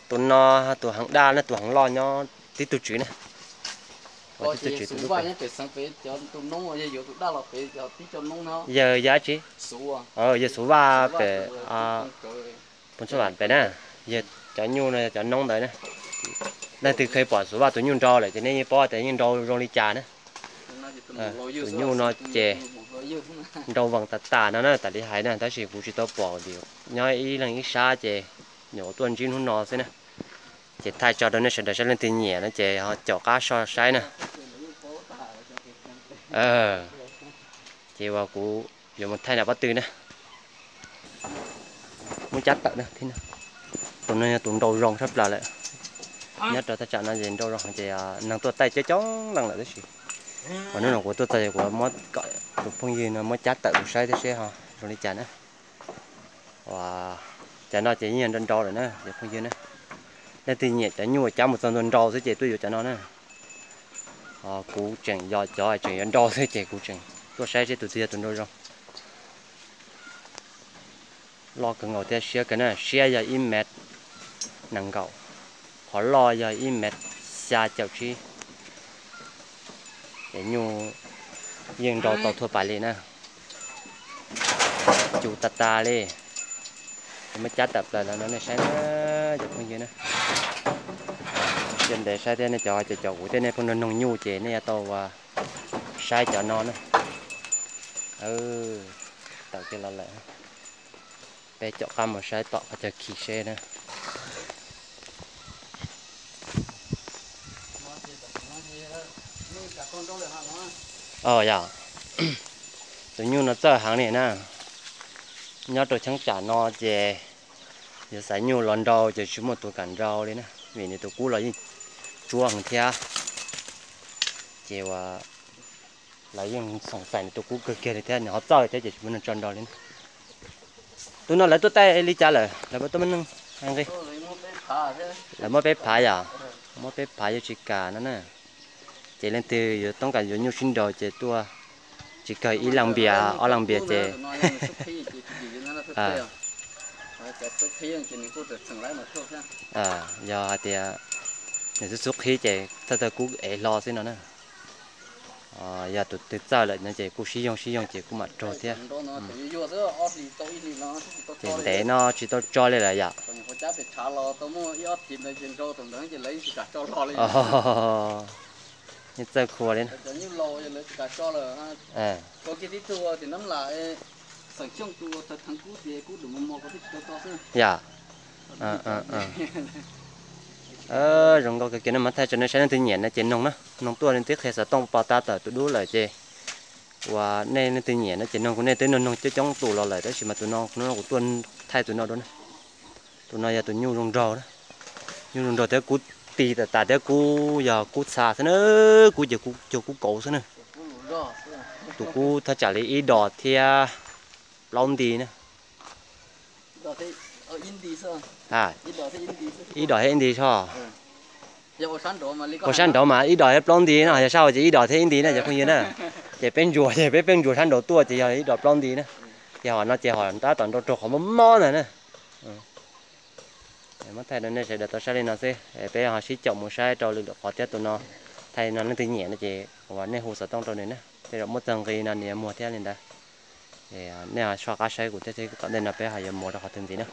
Tus no, tus heev daj na, tus heev loj nyob tib tug tswv na. Tib tug tswv tus lub pem. Yawg yog dab tsi? Yawg Xuv Vaj pem, Phoos Xab Vam pem na. Yog cov nyuj no yog cov noob ntawd na. Leej twg kheev pom Xuv Vaj tus nyuj nrau lawm ces nej yeej paub tias yeej nrau zoo li cas na. Tus nyuj no ces nrau vees tas tas no na, tas li hais na, tab sis kuv tsis tau pom li. Nyob ib leeg ib sab ces nyuam qhuav tuaj ntsib hnub no xwb na. Ces thaij tso rau nej sawv daws saib, leej twg nyiam no ces ho caum qab so saib na. Ces uas kuv yuav mus thaij nram pob tw na. Muab cab tawm na. Tus no yog tus nrau zoo tshaj plaws lawm. Nyob rau thaj tsam no ces nrau zoo ces neeg tuaj taij coob coob leej lawm tab sis uas hnub no kuv tuaj txog ces kuv muab kom tus phooj ywg no muab cab tawm mus saib thiab seb ho zoo li cas na. Uas cov no ces yeej yog nrau nrau lawm na cov phooj ywg na. Leej twg nyiam cov nyuj uas cab mus txog ntua nrau xwb ces tuaj yuav cov no na. Kuv tseem yog cov tseem yuav nrau xwb ces kuv tseem tuaj saib seb tus twg yog tus nrau zoo. Loj kawg nkaus thiab siab kawg na, siab yog ib mev nees nkaum, qhov loj yog ib mev xya caum tsib. Ces nyuj yeej nrau tau thuaj pais li na. Cu tas tas li. Muab cab tawm plaws no rau nej saib na cov phooj ywg na. Cia ntev saib thiab nej cov, cov kuv thiab nej pheej nrog noog nyuj ces nej yuav tau saib cov no na. Tawm kiag los lawm. Peb caum qab mus saib tom qhov chaw khi seb na. Yog, tus nyuj no txawj heev li na. Nyob rau cheeb tsam no ces yog xaiv nyuj los nrau ces tsis muaj tus kam nrau li na, vim nws tus kub los yeej tsuab heev thiab. Ces uas lawv yeej xoom xaiv nws tus kub kawg kiag li thiab, nws ho txawj thiab ces tsis muaj neeg tso nrau li na. Tus no lawv tuaj taij li cas lawm, lawv tuaj muaj neeg nqi? Lawv muab peb phav yom, muab peb phav yuav tsis kam no na. Ces leej twg yuav toob kas yuav nyuj sib nrau ces tuaj tsis kawg ib leeg npias ob leeg npias ces yog hais tias nws xub xub qhib ces thawj thawj kub ev hlo xwb no na. Yog tus twg txawj lawm no ces kuj sib yoog sib yoog ces kuj mam raug thiab. Ces ntev no tsis tau tso li lawm yom. Yeej txawj khua li. Yom. Zoo nkauj kawg kiag na, muab thaij tso nej saib, leej twg nyiam no ces noog na, noog tuaj leej twg qhia xov tooj pov tab tom tus dub lawm ces uas nej leej twg nyiam no ces noog, kuv nej twb noog noog coob coob tus los lawm tab sis mas tus no kuv tuaj thaij tus no dua na. Tus no yog tus nyuj zoo nraug na, nyuj zoo nraug thiab kub ti tas tas thiab kub yog kub txha xwb na, kub ces cuag kub kauv xwb na. Tus kub thaj tsam li ib dos thiab plaub nti na. Ib dos thiab ib nti soj. Ua sab nraud mas ib dos thiab plaub nti no, yog sab hauv ces ib dos thiab ib nti na cov phooj ywg na. Ces peb ntsuas ces peb pheej ntsuas sab nraud tuaj ces yog ib dos plaub nti na. Ces hom no ces hom tab tom nrau raug qhov mob mob ntag na. Muab thaij rau nej sawv daws tau saib li no xwb, peb ho sib caum mus saib rau lwm lwm qhov thiab. Tus no thaij no leej twg nyiam no ces uas nej hu xov tooj rau nws na, tej zaum muab txog nqi no nws yuav muag thiab li ntawd. Nej ho soj qab saib kuv thiab seb tom ntej no peb ho yuav mus rau qhov twg ntxiv na.